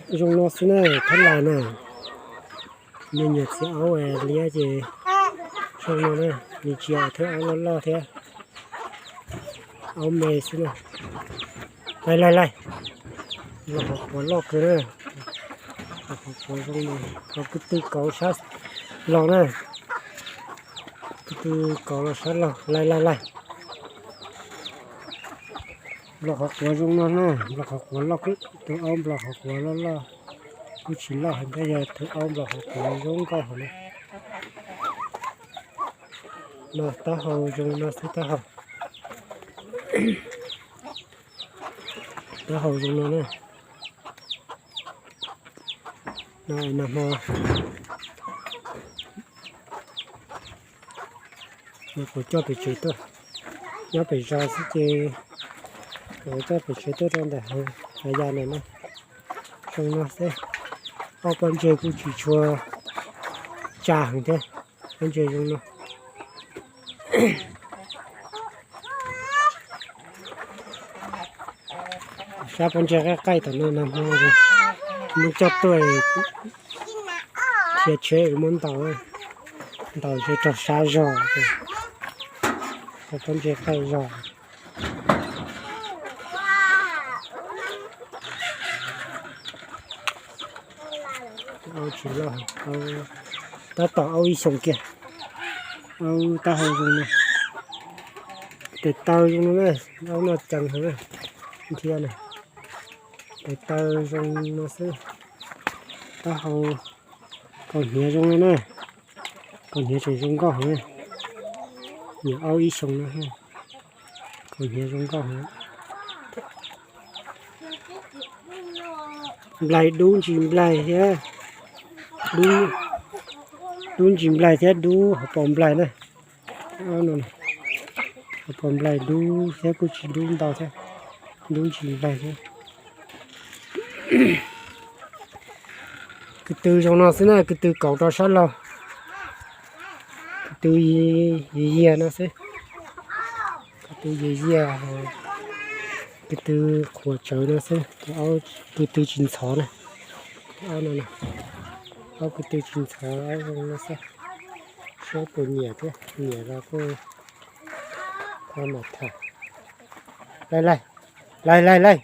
Zoo no xwb na, thab lais na. Nyias nyias txiav aub liab ces zoo no na, nws tsis yog thawj aub loj loj thiab, aub me xwb na. Laij laij laij, los qhov quav loj kawg na, los qhov quav zoo no, qhov ko tw kauv sab los na, ko tw kauv los sab los, laij laij laij. Nplos qhov quav zoo no na, nplos qhov quav loj, tus aub nplos qhov quav loj loj, kuj tsis loj heev tab yog tus aub nplos qhov quav zoo nkauj heev na. No taub hau zoo no xwb, taub hau, taub hau zoo no na. No nag hmo kuv coj pem tsev tuaj, nyob pem zos xwb ces kuv coj pem tsev tuaj rau ntawm hav ya no na. Zoo no xwb, ob pob ntseg kuj tsis tshua tsa heev thiab, pob ntseg zoo no. Sab pob ntseg qaij qaij tom no nag hmo muab coj tuaj, khiav tsheb muab ntaus, ntaus ces raug sab zog, pob ntseg qaij zog. Aub tsis loj, tab tom aub ib xyoos kiag. Aub taub hau zoo no, tes taw zoo no na, aub no ceev heev na, nrhia na. Tes taw zoo no xwb, taub hau, kaus hniav zoo no na, kaus hniav tseem zoo nkauj heev na. Nyuam aub ib xyoos no, kaus hniav zoo nkauj heev. Nplaig dub ntsis nplaig thiab, dub ntsis nplaig thiab dub hauv paus nplaig na. Hauv paus nplaig dub thiab kuj tsis dub ntau thiab, dub ntsis nplaig thiab. Ko tw zoo no xwb na, ko tw kauv rau sab laug, ko tw yias yias no xwb, ko tw yias yias, ko tw qhuav tsawv no xwb, ko tw tsis ntxhov na. Aub no, aub ko tw tsis ntxhov, aub zoo no xwb. Saib puas nyiam thiab, nyiam los kuj ho mam tham. Laij laij, laij laij laij,